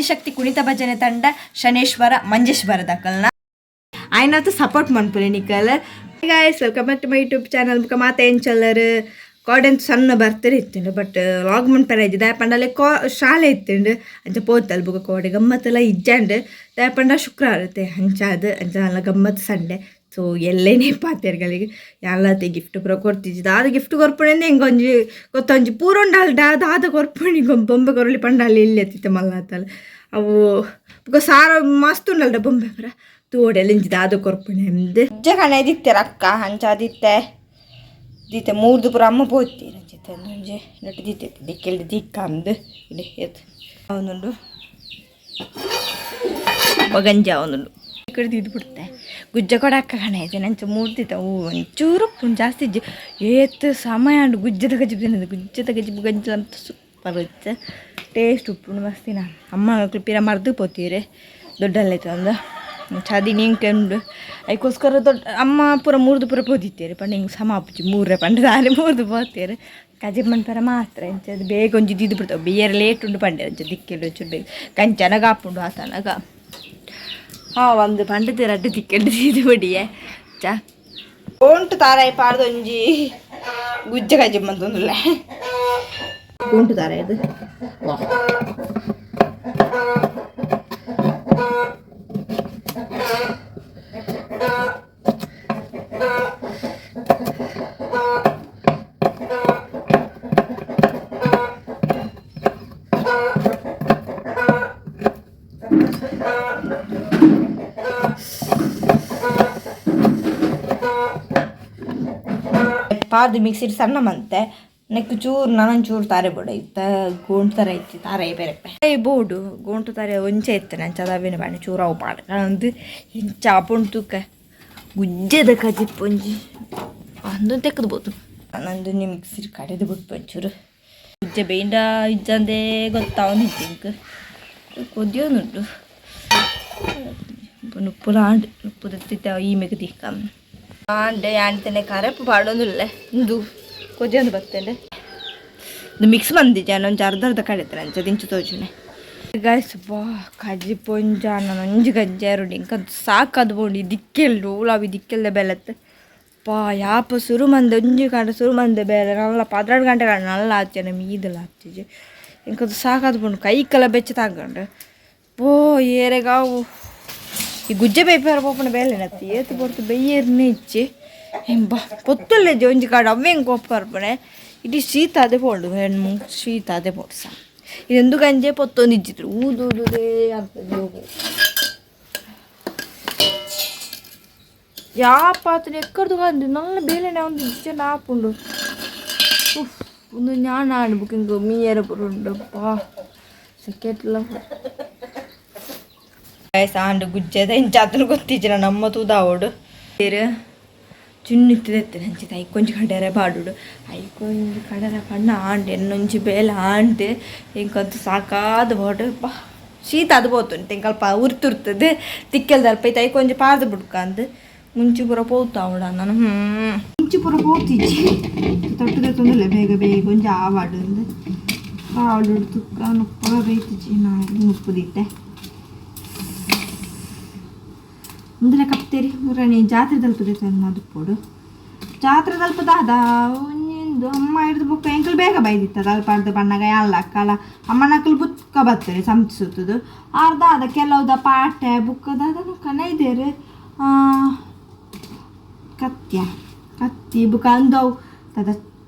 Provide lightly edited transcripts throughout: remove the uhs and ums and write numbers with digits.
ಆದಿಶಕ್ತಿ ಕುಣಿತ ಭಜನೆ ತಂಡ ಶನೇಶ್ವರ ಮಂಜೇಶ್ವರ ದಕ್ಕಲ್ನ ಆಯ್ನಾತು ಸಪೋರ್ಟ್ ಮನ್ಪುಲೆ ನಿಕಲ್. Guys, welcome back to my YouTube channel. ಮುಖ ಮಾತ ಎಂಚಲ್ಲರ್ ಕಾಡೆಂತ ಸಣ್ಣ ಬರ್ತಾರೆ ಇತ್ತುಂಡು, ಬಟ್ ಲಾಗ್ ಮನ್ಪೆರ ಇಜ್ಜಿ. ದಾಯಪಂಡಲೆ ಕಾ ಶಾಲೆ ಇತ್ತುಂಡು, ಅಂಚ ಪೋತಲ್. ಬುಕ ಕೋಡೆ ಗಮ್ಮತ್ತೆಲ್ಲ ಇಜ್ಜಂಡು. ದಾಯಪಂಡ ಶುಕ್ರವಾರ ಇತ್ತೆ, ಅಂಚಾದ್ ಅಂಚ ನಲ್ಲ ಗಮ್ಮತ್ ಸಂಡೆ. ಸೊ ಎಲ್ಲೇನೆ ಪಾತೆರ್ಗಳಿಗೆ ಯಾನ್ಲಾತೆ ಗಿಫ್ಟ್ ಪೂರ ಕೊರ್ತಿಜ್ಜಿ. ದಾದ ಗಿಫ್ಟ್ ಕೊರ್ಪುಣೆಂದು ಎಂಕ್ ಒಂಜಿ ಗೊತ್ತೊಂಜಿ ಪೂರ ಉಂಡಾಲ್. ದಾದ ಕೊರ್ಪುಣಿ, ಬೊಂಬೆ ಕೊರೊಲಿ ಪಂಡ ಅಲ್ಲಿ ಇಲ್ಲಿ ಎತ್ತಿತ್ತೆ ಮಲ್ಲಾತಲ್ ಅವು. ಬೊಕ ಸಾರ ಮಸ್ತ್ ಉಂಡಲ್ಡ ಬೊಂಬೆ ಪೂರ ತೂವೊಡೆ ಇಂಚಿ ದಾದ ಕೊರ್ಪುಣೆ ಅಂದ್. ಗುಜ್ಜೆ ಕಣೆ ದಿತ್ತೆರ್ ಅಕ್ಕ, ಅಂಚಾದಿತ್ತೆ ದೀತೆ ಮೂರ್ದು ಪೂರ ಅಮ್ಮ ಪೋತೀರ್. ಅಂಚಿತ್ತೆ ಒಂಜಿ ನೆಟ್ ದೀತೆ ದಿಕ್ಕೆಲ್ಡ್ ದಿಕ್ಕಂದ್ ಇಡೆ ಏತ್ ಅವನುಂಡು ಬಗಂಜ ಅವನುಂಡು. ಈ ಕಡೆ ದೀದ್ ಬಿಡ್ತೆ. ಗುಜ್ಜೆ ಕೊಡ ಅಕ್ಕ ಕಣೆ ಐತೆ ನಂಚ ಮೂರ್ದಿತ್ತ. ಓ, ಒಂಚೂರು ಉಪ್ಪುಂಡು, ಜಾಸ್ತಿ ಇಜ್ಜಿ. ಏತ್ ಸಮಯ ಉಂಡು ಗುಜ್ಜೆದ ಗಜ್ಜಿ ತಿನ್ನೋದು. ಗುಜ್ಜೆದ ಗಜ್ಜಿ ಗಂಜಿ ಅಂತ ಸೂಪರ್ ಇತ್ತು, ಟೇಸ್ಟ್ ಉಪ್ಪುಂಡು ಮಸ್ತಿನ. ಅಮ್ಮ ಅಕ್ಲು ಪಿರ ಮರ್ದು ಪೋತೀರಿ ದೊಡ್ಡಲ್ಲೈತೆ ಅಂದ ಚದಿ ನಿಂಕೆ ಉಂಡು. ಅದಕ್ಕೋಸ್ಕರ ದೊಡ್ಡ ಅಮ್ಮ ಪೂರ ಮೂರ್ದು ಪೂರ ಪೋದಿತ್ತೇರು ಪಂಡ ಹಿಂಗೆ ಸಮ ಆಪುಜಿ ಮೂರೇ ಪಂಡ ದಾನೆ ಮೂರ್ದು ಪೋತೇರು. ಕಜಿಪ್ ಮನ್ಪೆರ ಮಾತ್ರ ಇಂಚ ಅದು ಬೇಗ ಒಂಜಿ ದಿದ್ದು ಬಿಡ್ತಾವೆ. ಬೇರೆ ಲೇಟ್ ಉಂಡು ಪಂಡೆ ಅಂಚ ದಿಕ್ಕೆಲು ಒಂಚೂರು ಬೇಗ ಕಂಚನಗ ಆಪುಂಡು ಆತನಗ. ಹಾಂ, ಒಂದು ಪಂಡದ ರಡ್ಡು ದಿಕ್ಕೆಂಡು ದೀದು ಬಡಿಯೆ ಚ ಉಂಟು ತಾರಾಯಿ ಪಾಡ್ದು ಒಂಜಿ ಗುಜ್ಜೆ ಕಜ್ಜಿ ಬಂತೊಂದುಲ್ಲೆ ಉಂಟು ತಾರಾಯಿ ಅದು. ವಾ ಪಾರ್ದು ಮಿಕ್ಸಿಡ್ ಸಣ್ಣ ಮಂತೆ ನೆಕ್ ಚೂರು ನನೊಂಚೂರು ತಾರೆ ಬೋಡು ಇತ್ತ ಗೋಂಟು ತರ ಇತ್ತು ತಾರೆ ಬೇರೆ ಬೋಡು ಗೋಂಟು ತಾರೆ ಒಂಚೆ ಇತ್ತು ನಂಚ ಅವಿನ ಬಾಣೆ ಚೂರು ಅವು ಪಾಡ ಅಂದು ಇಂಚ ಆಪುಂಡು ತೂಕ. ಗುಜ್ಜೆದ ಕಜಿಪ್ ಒಂಜಿ ಅಂದು ತೆಕ್ಕದು ಬೋದು. ನಂದು ಮಿಕ್ಸಿಡ್ ಕಡೆದು ಬಿಟ್ಟು ಒಂಚೂರು ಗುಜ್ಜೆ ಬೇಂಡ ಇಜ್ಜಂದೇ ಗೊತ್ತಾವೊಂದು ಇಂಕ್ ಕೊದ್ಯೋನುಂಟು. ನುಪ್ಪುಲ ಆಂಡ್ ನುಪ್ಪು ದತ್ತಿತ್ತ ಈ ಮೆಗ್ ದಿಕ್ಕ ಆಂಡೆ ಆಂತನೆ ಕರೆಪು ಪಾಡೊಂದುಲ್ಲೆ. ಇಂದು ಕೊದ್ಯೊಂದು ಬತ್ತಂಡೆ. ಇದು ಮಿಕ್ಸ್ ಮಂದಿಜ ಒಂಜಿ ಅರ್ಧ ಅರ್ಧ ಕಡೆತಾರೆ ಅಂಚ ದಿಂಚು ತೋಜುನೆ. ಗಾಯ್ಸ್, ಬಾ ಕಜಿ ಪೊಂಜ ನಾನು ಒಂಜಿ ಗಜ್ಜಾರುಂಡು. ಇಂಕಂತು ಸಾಕದು ಬೋಂಡಿ ದಿಕ್ಕೆಲ್ಡು ಉಲಾವಿ ದಿಕ್ಕೆಲ್ದ ಬೆಲತ್ ಪಾ ಯಾಪ ಸುರು ಮಂದೆ ಒಂಜಿ ಗಂಟೆ ಸುರು ಮಂದೆ ಬೇಲೆ ನಲ್ಲ 12 ಗಂಟೆ ನಲ್ಲ ಆಚೆನೆ ಮೀದಲ ಆತಿಜಿ. ಇಂಕಂತು ಸಾಕಾದ್ ಬೋಂಡು, ಕೈ ಕಲ ಬೆಚ್ಚ ತಾಗಂಡು ಪೋ ಏರೆಗಾವು. ಈ ಗುಜ್ಜೆ ಬೇಪೇರ ಪೋಪುನ ಬೇಲೆ ನತ್ತಿ ಏತು ಪೊರ್ತು ಬೆಯ್ಯೇರ್ನೆ ಇಚ್ಚಿ ಎಂಬ ಪೊತ್ತುಲ್ಲೆ ಒಂಜಿ ಕಾಡು ಅವ್ವೆಂಗ್ ಕೋಪ ಬರ್ಪಣೆ. ಇಡೀ ಶೀತ ಅದೇ ಪೋಂಡು ಹೆಣ್ಣು ಶೀತ ಅದೇ ಪೋಡು ಸಾ ಇದೊಂದು ಗಂಜೆ ಪೊತ್ತೊಂದು ಇಜ್ಜಿದ್ರು ಊದು ಊದುದೇ ಆಗ್ತದೆ. ಹೋಗು ಯಾಪಾತನ ಎಕ್ಕಡ್ದು ಕಂದು ನಲ್ಲ ಬೇಲೆನೆ ಒಂದು ಇಜ್ಜನ ಆಪುಂಡು. ಉಫ್, ಒಂದು ಜ್ಞಾನ ಆಂಡ್ ಬುಕಿಂಗ್ ಮೀಯರ ಪುರುಂಡು ಪಾ ಸೆಕೆಟ್ಲ ಆಂಡ್ ಗುಜ್ಜೆದ ಇಂಚಾತನ ಗೊತ್ತಿಜ್ಜಿನ ನಮ್ಮ ತೂದಾವೋಡು ಬೇರೆ ಚಿನ್ನಿತ್ತಿದೆ ಅಂಚಿತ ಐಕೊಂಜಿ ಕಡೆರೆ ಪಾಡುಡು. ಐಕೊಂಜಿ ಕಡೆರೆ ಪಣ್ಣ ಆಂಡ್ ಎನ್ನೊಂಜಿ ಬೇಲೆ ಆಂಡ್ ಎಂಕಂತು ಸಾಕಾದ ಬೋಡು ಪಾ. ಶೀತ ಅದು ಪೋತುಂಡು ತೆಂಕಲ್ಪ ಉರ್ತುರ್ತದೆ ತಿಕ್ಕೆಲ್ ದಲ್ಪ ಐತೆ. ಐಕೊಂಜಿ ಪಾರ್ದು ಬುಡ್ಕಂದು ಮುಂಚಿ ಪೂರ ಪೋತಾವಡ ನಾನು. ಮುಂಚಿ ಪೂರ ಪೋತಿಜ್ಜಿ ತೊಟ್ಟದೆ ತೊಂದಿಲ್ಲ. ಬೇಗ ಬೇಗ ಒಂಜಿ ಆವಾಡು ಅಂದು ಆವಾಡು ತುಕ್ಕ ನುಪ್ಪಗ ಬೇಯ್ತಿಜ್ಜಿ. ನಾ ನುಪ್ಪುದಿತ್ತೆ ಮುಂದಲೆ ಕಪ್ತೇರಿ ಮುರಣಿ ಜಾತ್ರೆ ತಲುಪದೆ ಅದು ಜಾತ್ರೆ ತಲುಪದಾದ ಒಂಜೊಂದು ಅಮ್ಮ ಹಿಡ್ದು ಬೊಕ್ಕ ಎಂಕಲ್ ಬೇಗ ಬೈದಿತ್ತ ತಲುಪಾರ್ದು ಬಣ್ಣಗ ಅಲ್ಲ ಅಕ್ಕಲ ಅಮ್ಮನಕ್ಕಲ್ ಬುಕ್ಕ ಬತ್ತರೆ ಸಂಚಿಸುತ್ತದು ಅರ್ಧ ಅದ ಕೆಲವುದ ಪಾಟೆ ಬುಕ್ಕದಾದ ಕನ ಇದೇರು ಕತ್ತಿಯ ಕತ್ತಿ ಬುಕ್ಕ ಅಂದವು ತದ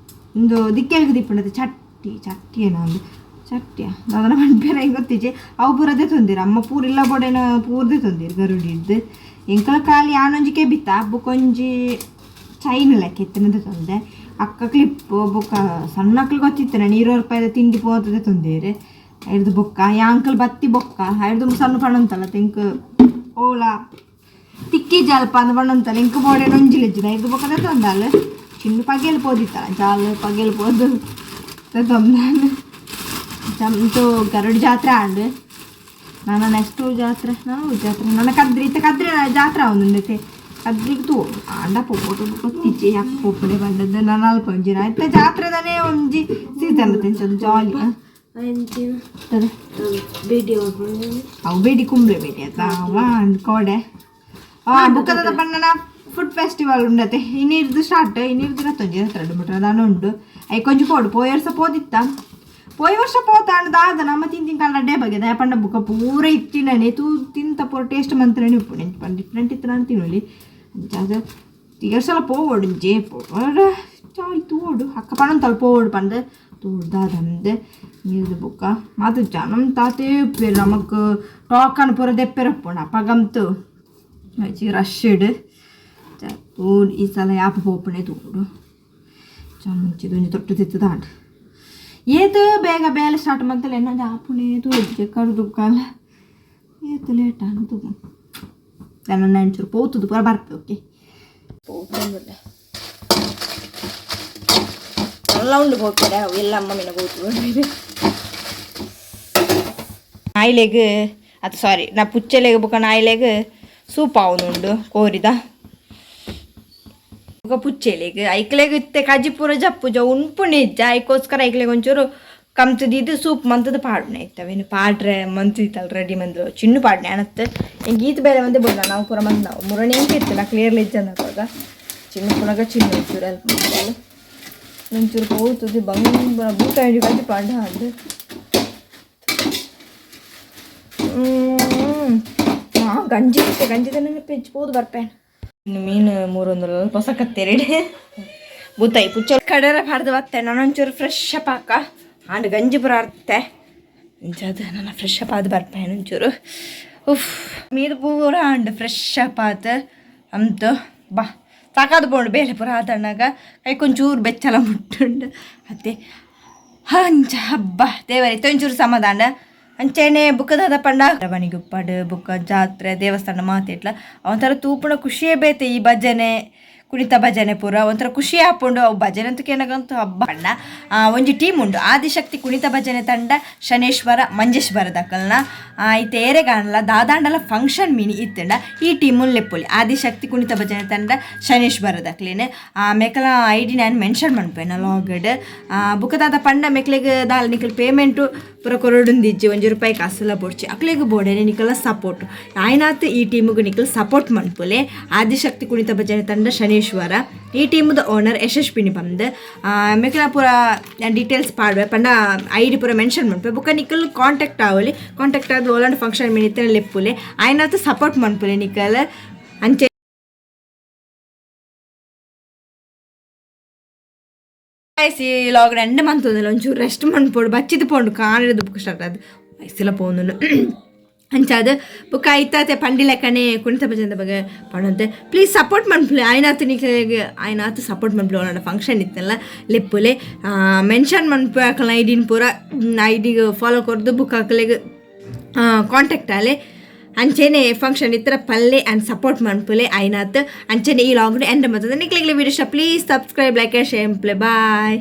ಒಂದು ದಿಕ್ಕೆಲ್ಗೆ ದಿಪ್ಪುಂಡದು ಚಟ್ಟಿ ಚಟ್ಟಿ ಏನೋ ಒಂದು ಚಟ್ಟಿಯ ದಾದನ ಪನ್ಪೆರ ಗೊತ್ತಿಜ್ಜಿ. ಅವು ಪೂರದೇ ತೊಂದಿರ ಅಮ್ಮ ಪೂರ ಇಲ್ಲ ಬೋಡೇನ ಪೂರ್ದೆ ತೊಂದಿರು ಗರುಡಿದ್ದು. ಎಂಕಲ ಖಾಲಿ ಆನೊಂಜಿ ಕೆಬಿತ ಬೊಕೊಂಜಿ ಚೈನ್ ಲೆಕ್ಕ ಇತ್ತನದ ತೊಂದೆ ಅಕ್ಕ ಕ್ಲಿಪ್. ಬೊಕ್ಕ ಸಣ್ಣಕ್ಲು ಗೊತ್ತಿತ್ತು ನಾನು 20 ರೂಪಾಯಿದ ತಿಂಡಿ ಪೋತದೆ ತೊಂದೇರು ಐಡ್ದು. ಬೊಕ್ಕ ಯಾಂಕಲ್ ಬತ್ತಿ ಬೊಕ್ಕ ಐಡ್ದು ಸಣ್ಣ ಪಣಂತಲ್ಲ ತೆಂಕ್ ಓಲಾ ತಿಕ್ಕಿ ಜಲ್ಪ ಅಂದ್ ಪಣಂತಲ್ಲ ಇಂಕ್ ಬೋಡೆ ಒಂಜಿ ಲೆಜ್ಜಿನ ಐದು ಬೊಕ್ಕದ ತೊಂದಾಲ್ ಚಿನ್ನ ಪಗೆಲ್ ಪೋದಿತ್ತಲ್ಲ ಜಾಲ್ ಪಗೆಲ್ ಪೋದು ತೊಂದಾಲ್ ಚಂತು ಗರುಡ ಜಾತ್ರೆ ಆಂಡ್. ನಾನು ನೆಕ್ಸ್ಟ್ ಜಾತ್ರೆ ನಾನು ಜಾತ್ರೆ ನನ್ನ ಕದ್ರಿ ಇತ್ತ ಕದ್ರಿ ಜಾತ್ರೆ ಒಂದುಂಡತೆ ಕದ್ರಿಗೆ ತೂ ಆಂಡ ಪೋಟು ಗೊತ್ತಿಜ್ಜಿ ಯಾಕೆ ಪೋಪುಡೆ ಬಂದದ್ದು. ನಾನು ಅಲ್ಪ ಒಂಜಿ ಇತ್ತ ಜಾತ್ರೆದಾನೆ ಒಂಜಿ ಸೀಸನ್ ತೆಂಚದು ಜಾಲಿ. ಬೇಟಿ. ಅವು ಬೇಡಿ ಕುಂಬ್ಳೆ ಬೇಟಿ ಆತ ಕೋಡೆ ಬುಕ್ಕದ ಪಣ್ಣನ ಫುಡ್ ಫೆಸ್ಟಿವಲ್ ಉಂಡತೆ. ಇನ್ನಿರ್ದು ಸ್ಟಾರ್ಟ್, ಇನ್ನಿರ್ದು ರತ್ತೊಂಜಿ ರತ್ತೆರಡು ಮುಟ್ಟ ದಾನ ಉಂಡು. I ಕೊಂಚ ಪೋಡು. ಪೋಯ ವರ್ಷ ಪೋದಿತ್ತ, ಪೋಯಿ ವರ್ಷ ಪೋತಾಂಡ ದಾದ ನಮ್ಮ ತಿಂತಿನ ಕಾಲ ಡೇ ಬಗ್ಗೆ ದಯ ಪಂಡ ಬುಕ್ಕ ಪೂರ ಇತ್ತಿನನೆ ತೂ ತಿಂತ ಪೂರ ಟೇಸ್ಟ್ ಮಂತ್ರನೇ ಉಪ್ಪು ನೆಂಚು ಡಿಫ್ರೆಂಟ್ ಇತ್ತು. ನಾನು ತಿನ್ನಲಿ ಅಂಚಾದ ಈ ಸಲ ಪೋವೊಡು ಜೇ ಪೋಡ ಚಾಯ್ ತೂಡು ಅಕ್ಕ ಪಣಂತಲ್ ಪೋವೊಡು ಪಂದ್ ತೂಡು ದಾದಂದೆ ನೀರ್ದು. ಬುಕ್ಕ ಮಾತು ಜನ ತಾತೇ ಉಪ್ಪೇರು ನಮಕ್ ಟೋಕನ್ ಪೂರ ದೆಪ್ಪೆರಪ್ಪುಂಡು. ಅಪಗಂತು ರಶ್ ಇಡ್ ತೂಡು. ಈ ಸಲ ಯಾಪ ಪೋಪುಣೆ ತೂಡು. ಮುಂಚಿದ ಒಂಜಿ ತೊಟ್ಟು ತಿತ್ತು ದಾಂಡ್ ಏತ್ ಬೇಗ ಬೇಲೆ ಸ್ಟಾರ್ಟ್ ಮಂತಲ್ಲ ಎನ್ನೊಂದು ಆಪುಣೆ ತೂಜೆ ಕರುದು ಕಾಲ ಏತ್ ಲೇಟ್ ಅಂತು. ನನ್ನ ಒಂಚೂರು ಪೋತುದು ಪೂರ ಬರ್ಪೆ. ಓಕೆ, ಪೋತೊಂದುಲ್ಲೆ. ಎಲ್ಲ ಉಂಡು ಪೋಪೆರೆ ಅವು ಎಲ್ಲ ಅಮ್ಮ ಮಿನ ಪೋತು. ನಾಯಿಲೆಗ್ ಅದು, ಸಾರಿ, ನಾ ಪುಚ್ಚೆಲೆಗ್ ಬೊಕ ನಾಯಿಲೆಗ್ ಸೂಪ್ ಆವೊಂದುಂಡು ಕೋರಿದ. ಬೊಕ ಪುಚ್ಚೆಲೆಗ್ ಐಕ್ಲೆಗ್ ಇತ್ತೆ ಕಜಿ ಪೂರ ಜಪ್ಪುಜ, ಉನ್ಪುನೆ ಇಜ್ಜ. ಐಕೋಸ್ಕರ ಐಕ್ಲೆಗ್ ಒಂಚೂರು ಕಂತ್ ದೀದ್ ಸೂಪ್ ಮಂತುದು ಪಾಡುನೆ. ಇತ್ತೆ ಅವೇನು ಪಾಡ್ರೆ ಮಂತಿತ್ತಲ್ಲ ರೆಡಿ ಮಂದು ಚಿನ್ನು ಪಾಡ್ನೆ ಅನತ್. ಎಂಕ್ ಈತ್ ಬೇಲೆ ಮಂದೆ ಬೋಡ ನಾವು ಪೂರ ಮಂದಾವು ಮುರಣಿ ಎಂಕ್ ಇತ್ತು ನಾ ಕ್ಲಿಯರ್ಲಿ ಇಜ್ಜಂದ. ಅಪಗ ಚಿನ್ನು ಪುನಗ ಚಿನ್ನು ಒಂಚೂರು ಹೆಲ್ಪ್ ಮಂತಾಳು. ಒಂಚೂರು ಪೋತುದು ಬಂಗ್ ಬೂಟ ಕಜಿ ಪಾಂಡ ಅಂದ್. ಗಂಜಿ ಇತ್ತೆ, ಗಂಜಿ ನೆನಪು ಪೋದು ಬರ್ಪೇನು. ಇನ್ನು ಮೀನು ಮೂರೊಂದು ಪೊಸಕತ್ತೆರಡು ಬೂತಾಯಿ ಪುಚ್ಚ ಕಡರ ಪಾಡ್ದು ಬತ್ತೆ. ನಾನು ಒಂಚೂರು ಫ್ರೆಶ್ ಅಪ್ ಹಾಕ ಆಂಡ್ ಗಂಜಿ ಪೂರ ಅರ್ತೆ ಇಂಚಾದ ನನ್ನ ಫ್ರೆಶ್ ಅಪ್ ಆದ್ ಬರ್ಪೇನು ಒಂಚೂರು. ಉಫ್, ಮೀದು ಪೂರ and fresh up ಆತು ಅಂತು. ಬಾ, ಸಾಕಾದ ಪೋಂಡು. ಬೇಲೆ ಪೂರ ಆತಣ್ಣಾಗ ಕೈಕೊಂಚೂರು ಬೆಚ್ಚಲ ಮುಟ್ಟುಂಡು ಅತ್ತೆ. ಅಂಚ ಹಬ್ಬ ದೇವರಿ ಒಂಚೂರು ಸಮಾಧಾನ. ಅಂಚೆನೆ ಬುಕ್ಕದಾದ ಪಂಡ ಬನಿಗುಪ್ಪಡು ಬುಕ್ಕ ಜಾತ್ರೆ ದೇವಸ್ಥಾನ ಮಾತಿಟ್ಲ ಒಂಥರ ತೂಪುಣ ಖುಷಿಯೇ ಬೇತೆ. ಈ ಭಜನೆ ಕುಣಿತ ಭಜನೆ ಪೂರ ಒಂಥರ ಖುಷಿ ಆಪುಂಡು. ಅವು ಭಜನೆ ಅಂತ ಕೇನಗಂತೂ ಹಬ್ಬ ಪಂಡ. ಒಂಜಿ ಟೀಮ್ ಉಂಡು, ಆದಿಶಕ್ತಿ ಕುಣಿತ ಭಜನೆ ತಂಡ, ಶನೇಶ್ವರ ಮಂಜೇಶ್ವರ ದಕ್ಕಲ್ನ. ಇತ್ತೆ ಏರೆಗಾಂಡಲ ದಾದಾಂಡಲ ಫಂಕ್ಷನ್ ಮಿನಿ ಇತ್ತಂಡ ಈ ಟೀಮು ಲೆಪ್ಪೊಲಿ. ಆದಿಶಕ್ತಿ ಕುಣಿತ ಭಜನೆ ತಂಡ ಶನೇಶ್ವರ ದಕ್ಲೇನೆ. ಮೇಕಲ ಐಡಿ ನಾನು ಮೆನ್ಷನ್ ಮನ್ಪೇನ ಲಾಗಡ್. ಬುಕ್ಕದಾದ ಪಂಡ ಮೆಕ್ಲೆಗ್ ದಾಲ ನಿಕಲ್ ಪೇಮೆಂಟು ಪೂರ ಕೊರೊಡುಂದಿಜ್ಜಿ, 1 ರೂಪಾಯಿ ಕಾಸುಲ ಬೋಡ್ಚಿ. ಅಕ್ಲೆಗ್ ಬೋಡೇನೆ ನಿಕಲ ಸಪೋರ್ಟ್. ಆಯ್ನಾತ್ ಈ ಟೀಮುಗು ನಿಕಲ್ ಸಪೋರ್ಟ್ ಮನ್ಪುಲೆ. ಆದಿಶಕ್ತಿ ಕುಣಿತ ಭಜನೆ ತಂಡ ಶನೇಶ್ವರ, ಈ ಟೀಮುದ ಓನರ್ ಯಶಸ್ವಿನಿ ಪಂದ್. ಮೆಕ್ಲ ಪೂರ ಡೀಟೇಲ್ಸ್ ಪಾಡ್ವೆ ಪಂಡ ಐಡಿ ಪೂರ ಮೆನ್ಷನ್ ಮನ್ಪೆ. ಬೊಕ್ಕ ನಿಕಲ್ ಕಾಂಟ್ಯಾಕ್ಟ್ ಆವಲಿ. ಕಾಂಟ್ಯಾಕ್ಟ್ ಆದ್ ಓಲಾಂಡ ಫಂಕ್ಷನ್ ಮಿನಿತ್ತೆ ಲೆಪ್ಪುಲೆ. ಆಯ್ನಾತ್ ಸಪೋರ್ಟ್ ಮನ್ಪುಲೆ ನಿಕಲ್. ಅಂಚೆ ಈ ಲಾಗ್ ಎಂಡ್ ಮಂತೊಂದಿಲ್ಲ. ಒಂಚೂರು ರೆಸ್ಟ್ ಮನ್ಪೊಡು. ಬಚ್ಚಿದ್ ಪೋಂಡು ಕಾಣಿದ ಬುಕ್ ಸ್ಟಾರ್ಟ್ ಆದ್ ವಯಸ್ಸೆಲ್ಲ ಪೋಂದುಂಡು. ಅಂಚಾದ್ ಬೊಕ್ಕ ಐತಾತೆ ಪಂಡಿ ಲೆಕ್ಕನೆ ಕುಣಿತ ಭಜನೆ ಬಗ್ಗೆ ಪಣಂತೆ. ಪ್ಲೀಸ್ ಸಪೋರ್ಟ್ ಮನ್ಪುಲೆ ಆಯ್ನಾತ್ ನಿಕ್ಲೆಗ್. ಆಯ್ನಾತ್ ಸಪೋರ್ಟ್ ಮನ್ಪುಲೆ. ಓಲಾಂಡ ಫಂಕ್ಷನ್ ಇತ್ತಲ್ಲ ಲೆಪ್ಪುಲೆ. ಮೆನ್ಷನ್ ಮನ್ಪು ಅಕಲ್ನ ಐಡಿನ್ ಪೂರ. ಐಡಿಗ್ ಫಾಲೋ ಕೊರ್ದು ಬುಕ್ ಅಕ್ಲೆಗ್ ಕಾಂಟ್ಯಾಕ್ಟ್ ಆಲೆ. ಅಂಚೆನೆ ಫಂಕ್ಷನ್ ಇತ್ತರ ಪಲ್ಲೆ ಆ್ಯಂಡ್ ಸಪೋರ್ಟ್ ಮನ್ಪುಲೆ ಆಯ್ನಾತ್. ಅಂಚೆನೆ ಈ ಲಾಗ್ ಎಂಡ್ ಮತ್ತದ. ನಿಕ್ಲೆಗ್ ವಿಡಿಯೋ ಇಷ್ಟ please subscribe, like, share. Bye.